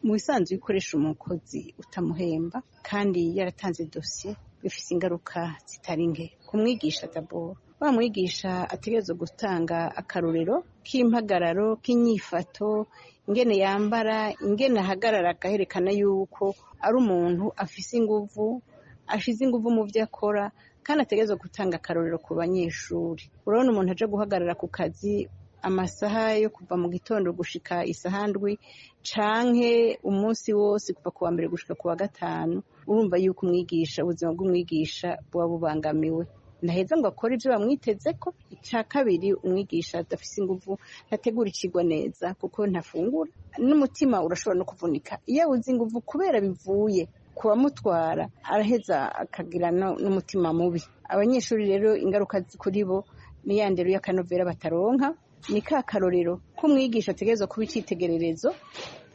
Mu bisanzwe iyo ukoresha umukozi utamuhemba kandi yaratanze dosiye, bifise ingaruka zitari nke ku mwigisha. D'abord, wa mwigisha ategerezwa gutanga akarorero k'impagararo, k'inyifato, ingene yambara, ingene ahagarara, agaherekana yuko ari umuntu afise inguvu, ashize inguvu mu vyo akora, kandi ategerezwa gutanga akarorero ku banyeshuri. Urabona umuntu aja guhagarara ku kazi amasaha yo kuva mu gitondo gushika isaha 7, canke umunsi wose kuva ku wa mbere gushika ku wa gatanu, urumva yuko umwigisha, ubuzima bw'umwigisha buba bubangamiwe, ntaheza ngo akore ivyo bamwitezeko. Ica kabiri, umwigisha adafise inguvu ntategura icigwa neza kuko ntafungura, n'umutima urashobora no kuvunika iyo abuze inguvu kubera bivuye kubamutwara, araheza akagira n'umutima mubi. Abanyeshuri rero, ingaruka kuri bo ni ya ndero y'akanovera bataronka, ni ka karorero k'umwigisha ategerezwa kuba icitegererezo.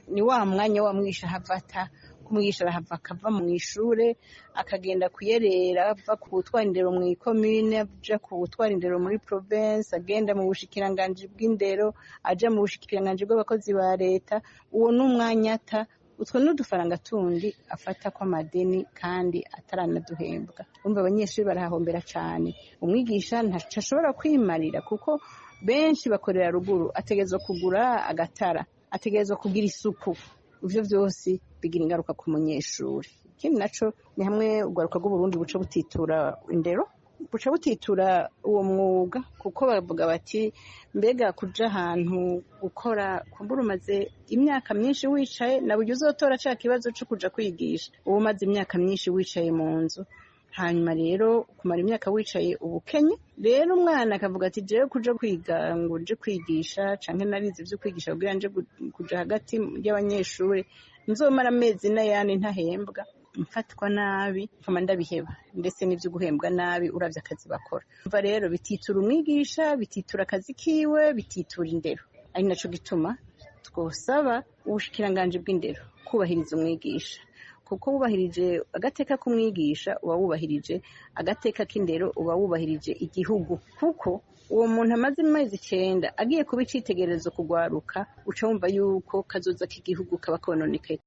Ni wa mwanya wa mwigisha havata kumwigisha, arahava akava mu ishure akagenda kuyerera, ava ku gutwara indero mu ikomine, aja ku gutwara indero muri province, agenda mu bushikiranganji bw'indero, aja mu bushikiranganji bw'abakozi ba leta. Uwo ni umwanya ata, utwo n'udufaranga tundi afata kw'amadeni kandi ataranaduhembwa. Urumva abanyeshuri barahahombera cane. Umwigisha ntaco ashobora kwimarira kuko benshi bakorera ruguru, ategerezwa kugura agatara, ategerezwa kugira isuku. Ivyo vyose bigira ingaruka ku munyeshuri. Ikindi naco ni hamwe urwaruka rw'Uburundi buca butitura indero, buca butitura uwo mwuga, kuko bavuga bati: "Mbega kuja ahantu gukora, kumbura umaze imyaka myinshi wicaye, na buryo uzotora ca kibazo co kuja kwigisha, uba umaze imyaka myinshi wicaye mu nzu." Hanyuma rero kumara imyaka wicaye ubukenye, rero umwana akavuga ati: "Jewe kuja kwiga ngo nje kwigisha, canke narize ivyo kwigisha kugira nje kuja hagati y'abanyeshuri, nzomara amezi n'ayandi ntahembwa, mfatwa nabi, nkama ndabiheba." Ndetse n'ivyo guhembwa nabi uravye akazi bakora. Umva rero, bititura umwigisha, bititura akazi kiwe, bititura indero. Ari naco gituma twosaba ubushikiranganji bw'indero kubahiriza umwigisha, kuko wubahirije agateka k'umwigisha uba wubahirije agateka k'indero, uba wubahirije igihugu, kuko uwo muntu amaze amezi 9 agiye kuba icitegererezo kugwaruka, uca wumva yuko kazoza k'igihugu kaba kononekaye.